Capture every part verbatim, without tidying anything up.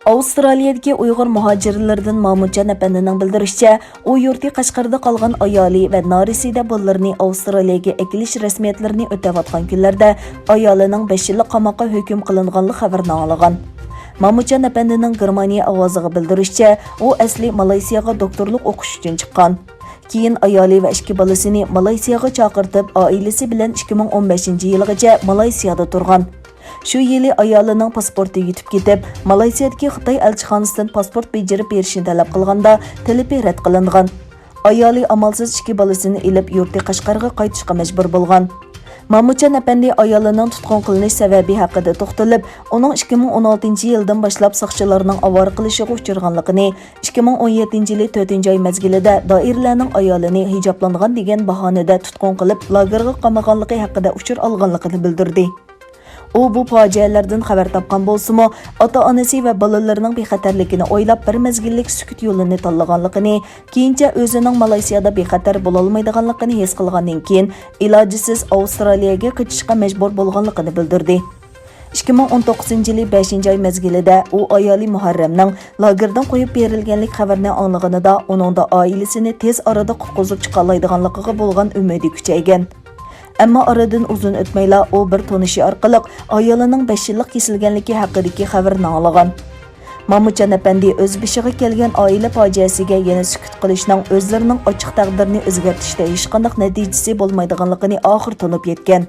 ئاۋسترالىيەدىكى ئۇيغۇر مۇھاجىرلىرىدىن مامۇتجان ئەپەندىنىڭ بىلدۈرۈشىچە، ئۇ يۇرتى قەشقەردە قالغان ئايالى ۋە نارەسىدە بالىلىرىنى ئاۋسترالىيەگە ئەكېلىش رەسمىيەتلىرىنى ئۆتەۋاتقان كۈنلەردە ئايالىنىڭ بەش يىللىق قاماققا ھۆكۈم قىلىنغانلىق خەۋىرىنى ئاڭلىغان. مامۇتجان ئەپەندىنىڭ گېرمانىيە ئاۋازىغا بىلدۈرۈشىچە، ئۇ ئەسلى مالايسىياغا دوكتورلۇق ئوقۇش ئۈچۈن چىققان. كېيىن ئايالى ۋە ئىككى بالىسىنى مالايسىياغا چاقىرتىپ، ئائىلىسى بىلەن ئىككى مىڭ ئون بەشىنچى يىلىغىچە مالايسىيادا تۇرغان. شۇ يىلى ئايالىنىڭ پاسپورتى يىتىپ كېتىپ، مالايسىيادىكى خىتاي ئەلچىخانىسىدىن پاسپورت بېجىرىپ بېرىشنى تەلەپ قىلغاندا، تەلىپى رەت قىلىنغان. ئايالى ئامالسىز ئىككى بالىسىنى ئېلىپ، يۇرتى قەشقەرگە قايتىشقا مەجبۇر بولغان. مامۇتجان ئەپەندى ئايالىنىڭ تۇتقۇن قىلىنىش سەۋەبى ھەققىدە توختىلىپ، ئۇنىڭ ئىككى مىڭ ئون ئالتىنچى يىلدىن باشلاپ ساقچىلارنىڭ ئاۋارە قىلىشىغا ئۇچرىغانلىقىنى، ئىككى مىڭ ئون يەتتىنچى يىلى تۆتىنچى ئاي مەزگىلىدە دائىرىلەرنىڭ ئايالىنى ھىجابلانغان دېگەن باھانىدە تۇتقۇن قىلىپ، لاگېرغا قامىغانلىقى ھەققىدە ئۇچۇر ئالغانلىقىنى بىلدۈردى. ئۇ بۇ پاجىئەلەردىن خەۋەر تاپقان بولسىمۇ، ئاتا-ئانىسى ۋە بالىلىرىنىڭ بىخەتەرلىكىنى ئويلاپ، بىر مەزگىللىك سۈكۈت يولىنى تاللىغانلىقىنى، كېيىنچە ئۆزىنىڭ مالايسىيادا بىخەتەر بولالمايدىغانلىقىنى ھېس قىلغاندىن كېيىن، ئىلاجىسىز ئاۋسترالىيەگە قېچىشقا مەجبۇر بولغانلىقىنى بىلدۈردى. ئىككى مىڭ ئون توققۇزىنچى يىلى بەشىنچى ئاي مەزگىلىدە ئۇ ئايالى مۇھەررەمنىڭ لاگېردىن قويۇپ بېرىلگەنلىك خەۋىرىنى ئاڭلىغىنىدا، ئۇنىڭدا ئائىلىسىنى تېز ئارىدا قۇتقۇزۇپ چىقالايدىغانلىقىغا بولغان ئۈمىدى كۈچەيگەن. ئەمما ئارىدىن ئۇزۇن ئۆتمەيلا ئۇ بىر تونۇشى ئارقىلىق ئايالىنىڭ بەش يىللىق كېسىلگەنلىكى ھەققىدىكى خەۋىرىنى ئاڭلىغان. مامۇتجان ئەپەندى ئۆز بېشىغا كەلگەن ئائىلە پاجىئەسىگە يەنە سۈكۈت قىلىشنىڭ ئۆزلىرىنىڭ ئاچچىق تەقدىرىنى ئۆزگەرتىشتە ھېچقانداق نەتىجىسى بولمايدىغانلىقىنى ئاخىر تونۇپ يەتكەن.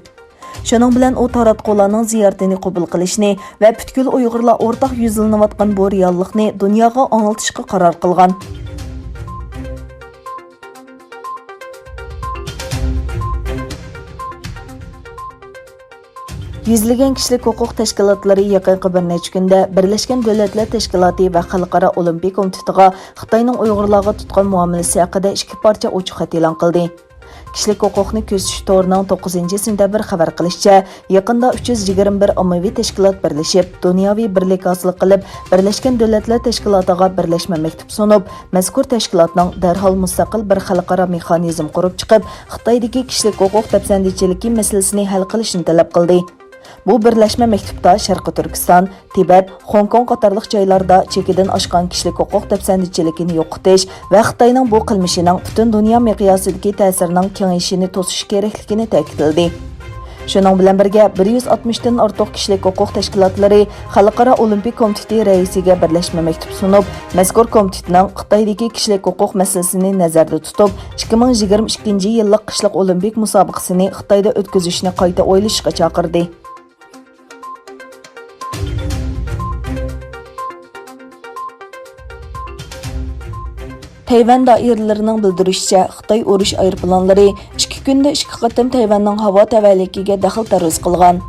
شۇنىڭ بىلەن ئۇ تاراتقۇلارنىڭ زىيارىتىنى قوبۇل قىلىشنى ۋە پۈتكۈل ئۇيغۇرلار ئورتاق يۈزلىنىۋاتقان بۇ رېئاللىقنى دۇنياغا ئاڭلىتىشقا قارار قىلغان. يۈزلىگەن كىشىلىك ھوقۇق تەشكىلاتلىرى يېقىنقى بىر نەچچە كۈندە بىرلەشكەن دۆلەتلەر تەشكىلاتى ۋە خەلقئارا ئولىمپىك كومىتېتىغا خىتاينىڭ ئۇيغۇرلارغا تۇتقان مۇئامىلىسى ھەققىدە ئىككى پارچە ئوچۇق خەت ئېلان قىلدى. كىشىلىك ھوقۇقنى كۆزىتىش تورىنىڭ توققۇزىنچى سېنتەبىر خەۋەر قىلىشىچە، يېقىندا ئۈچ يۈز يىگىرمە بىر ئاممىۋى تەشكىلات بىرلىشىپ، دۇنياۋى بىرلىك ھاسىل قىلىپ، بىرلەشكەن دۆلەتلەر تەشكىلاتىغا بىرلەشمە مەكتۇپ سۇنۇپ، مەزكۇر تەشكىلاتنىڭ دەرھال مۇستەقىل بىر خەلقئارا مېخانىزم قۇرۇپ چىقىپ، خىتايدىكى كىشىلىك ھوقۇق دەپسەندىچىلىكى مەسىلىسىنى ھەل قىلىشىنى تەلەپ قىلدى. بۇ بىرلەشمە مەكتۇپتا شەرقىي تۈركىستان، تىبەت، خوڭكوڭ قاتارلىق جايلاردا چېكىدىن ئاشقان كىشىلىك ھوقۇق دەپسەندىچىلىكىنى يوقىتىش ۋە خىتاينىڭ بۇ قىلمىشىنىڭ پۈتۈن دۇنيا مىقياسىدىكى تەسىرىنىڭ كېڭىيىشىنى توسۇش كېرەكلىكىنى تەكىتلىدى. شۇنىڭ بىلەن بىرگە، بىر يۈز ئاتمىشتىن ئارتۇق كىشىلىك ھوقۇق تەشكىلاتلىرى خەلقئارا ئولىمپىك كومىتېتى رەئىسىگە بىرلەشمە مەكتۇپ سۇنۇپ، مەزكۇر كومىتېتنىڭ خىتايدىكى كىشىلىك ھوقۇق مەسىلىسىنى نەزەردە تۇتۇپ، ئىككى مىڭ يىگىرمە ئىككىنچى يىللىق قىشلىق ئولىمپىك مۇسابىقىسىنى خىتايدا ئۆتكۈزۈشنى قايتا ئويلىشىشقا چاقىردى. تەيۋەن دائىرىلىرىنىڭ بىلدۈرۈشىچە، خىتاي ئۇرۇش ئايروپىلانلىرى ئىككى كۈندە ئىككى قېتىم تەيۋەننىڭ ھاۋا تەۋەلىكىگە دەخلى تەرۇز قىلغان.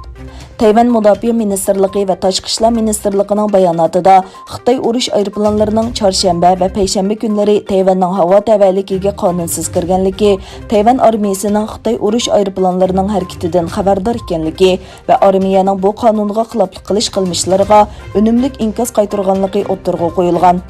تەيۋەن مۇداپىئە مىنىستىرلىقى ۋە تاشقى ئىشلار مىنىستىرلىقىنىڭ باياناتىدا، خىتاي ئۇرۇش ئايروپىلانلىرىنىڭ چارشەنبە ۋە پەيشەنبە كۈنلىرى تەيۋەننىڭ ھاۋا تەۋەلىكىگە قانۇنسىز كىرگەنلىكى، تەيۋەن ئارمىيىسىنىڭ خىتاي ئۇرۇش ئايروپىلانلىرىنىڭ ھەرىكىتىدىن خەۋەردار ئىكەنلىكى، ۋە ئارمىيەنىڭ بۇ قانۇنغا خىلاپلىق قىلىش قىلمىشلىرىغا ئۈنۈملۈك ئىنكاس قايتۇرغانلىقى ئوتتۇرىغا قويۇلغان.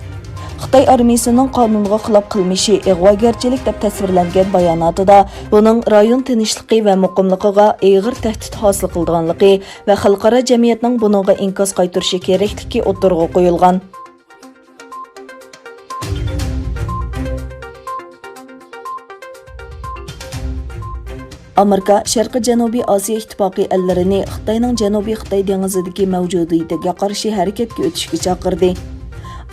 خىتاي ئارمىيىسىنىڭ قانۇنغا خىلاپ قىلمىشى ئىغۋاگەرچىلىك دەپ تەسۋىرلەنگەن باياناتىدا، بۇنىڭ رايون تىنچلىقى ۋە مۇقىملىقىغا ئېغىر تەھدىت ھاسىل قىلىدىغانلىقى ۋە خەلقئارا جەمئىيەتنىڭ بۇنىڭغا ئىنكاس قايتۇرۇشى كېرەكلىكى ئوتتۇرىغا قويۇلغان. ئامېرىكا شەرقىي جەنۇبىي ئاسىيا ئىتتىپاقى ئەللىرىنى خىتاينىڭ جەنۇبىي خىتاي دېڭىزىدىكى مەۋجۇدىيىتىگە قارشى ھەرىكەتكە ئۆتۈشكە چاقىردى.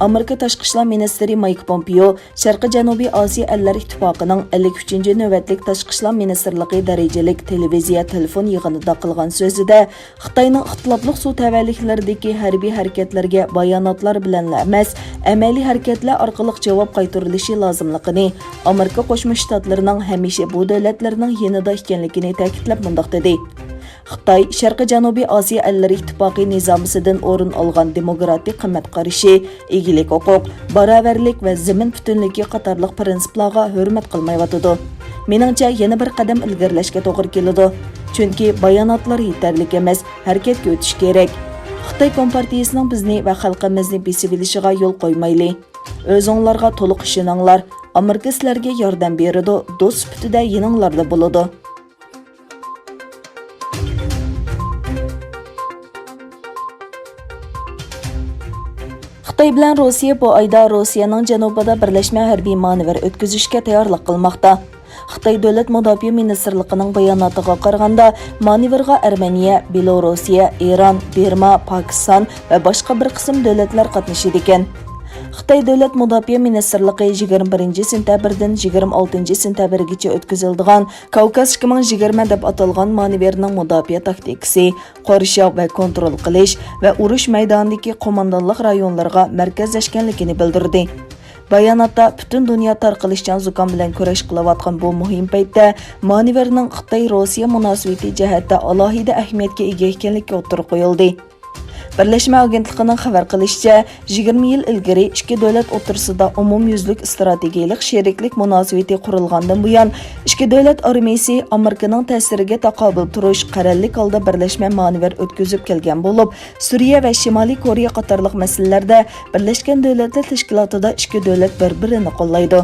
ئامېرىكا تاشقى ئىشلار مىنىستىرى مايك پومپېئو شەرقىي جەنۇبىي ئاسىيا ئەللەر ئىتتىپاقىنىڭ ئەللىك ئۈچىنچى نۆۋەتلىك تاشقى ئىشلار مىنىستىرلىقى دەرىجىلىك تېلېۋىزىيە تېلېفون يىغىنىدا قىلغان سۆزىدە، خىتاينىڭ ئىختىلاپلىق سۇ تەۋەلىكلىرىدىكى ھەربىي ھەرىكەتلەرگە باياناتلار بىلەنلا ئەمەس، ئەمەلىي ھەرىكەتلەر ئارقىلىق جاۋاب قايتۇرۇلۇشى لازىملىقىنى ئامېرىكا قوشما شتاتلىرىنىڭ ھەمىشە بۇ دۆلەتلەرنىڭ يېنىدا ئىكەنلىكىنى تەكىتلەپ مۇنداق دېدى: خىتاي شەرقىي جەنۇبىي ئاسىيا ئەللىرى ئىتتىپاقى نىزامىسىدىن ئورۇن ئالغان دېموكراتىك قىممەت قارىشى، ئىگىلىك ھوقۇق، باراۋەرلىك ۋە زېمىن پۈتۈنلۈكى قاتارلىق پىرىنسىپلارغا ھۆرمەت قىلمايۋاتىدۇ. مېنىڭچە، يەنە بىر قەدەم ئىلگىرىلەشكە توغرا كېلىدۇ. چۈنكى باياناتلار يېتەرلىك ئەمەس، ھەرىكەتكە ئۆتۈش كېرەك. خىتاي كومپارتىيىسىنىڭ بىزنى ۋە خەلقىمىزنى بېسىۋېلىشىغا يول قويمايلى. ئۆزۈڭلارغا تولۇق ئىشىنىڭلار. ئامېرىكا سىلەرگە ياردەم بېرىدۇ، دوست سۈپىتىدە يېنىڭلاردا بولىدۇ. خىتاي بىلەن روسىيە بۇ ئايدا روسىيەنىڭ جەنۇبىدا بىرلەشمە ھەربىي مانېۋىر ئۆتكۈزۈشكە تەييارلىق قىلماقتا. خىتاي دۆلەت مۇداپىئە مىنىستىرلىقىنىڭ باياناتىغا قارىغاندا، مانېۋىرغا ئەرمېنىيە، بېلوروسىيە، ئىران، بىرما، پاكىستان ۋە باشقا بىر قىسىم دۆلەتلەر قاتنىشىدىكەن. خىتاي دۆلەت مۇداپىئە مىنىستىرلىقى يىگىرمە بىرىنچى سېنتەبىردىن يىگىرمە ئالتىنچى سېنتەبىرگىچە ئۆتكۈزۈلىدىغان كاۋكاز ئىككى مىڭ يىگىرمە دەپ ئاتالغان مانېۋىرنىڭ مۇداپىئە تاكتىكىسى، قورشاۋ ۋە كونترول قىلىش ۋە ئۇرۇش مەيدانىدىكى قوماندانلىق رايونلىرىغا مەركەزلەشكەنلىكىنى بىلدۈردى. باياناتتا پۈتۈن دۇنيا تارقىلىشچان زۇكام بىلەن كۈرەش قىلىۋاتقان بۇ مۇھىم پەيتتە مانېۋىرنىڭ خىتاي-روسىيە مۇناسىۋىتى جەھەتتە ئالاھىدە ئەھمىيەتكە ئىگە ئىكەنلىكى ئوتتۇرىغا قويۇلدى. بىرلەشمە ئاگېنتلىقىنىڭ خەۋەر قىلىشىچە، يىگىرمە يىل ئىلگىرى ئىككى دۆلەت ئوتتۇرىسىدا ئومۇميۈزلۈك ئىستراتېگىيەلىك شېرىكلىك مۇناسىۋىتى قۇرۇلغاندىن بۇيان، ئىككى دۆلەت ئارمىيىسى ئامېرىكىنىڭ تەسىرىگە تاقابىل تۇرۇش، قەرەللىك ھالدا بىرلەشمە مانېۋىر ئۆتكۈزۈپ كەلگەن بولۇپ، سۈرىيە ۋە شىمالىي كورېيە قاتارلىق مەسىلىلەردە بىرلەشكەن دۆلەتلەر تەشكىلاتىدا ئىككى دۆلەت بىر-بىرىنى قوللايدۇ.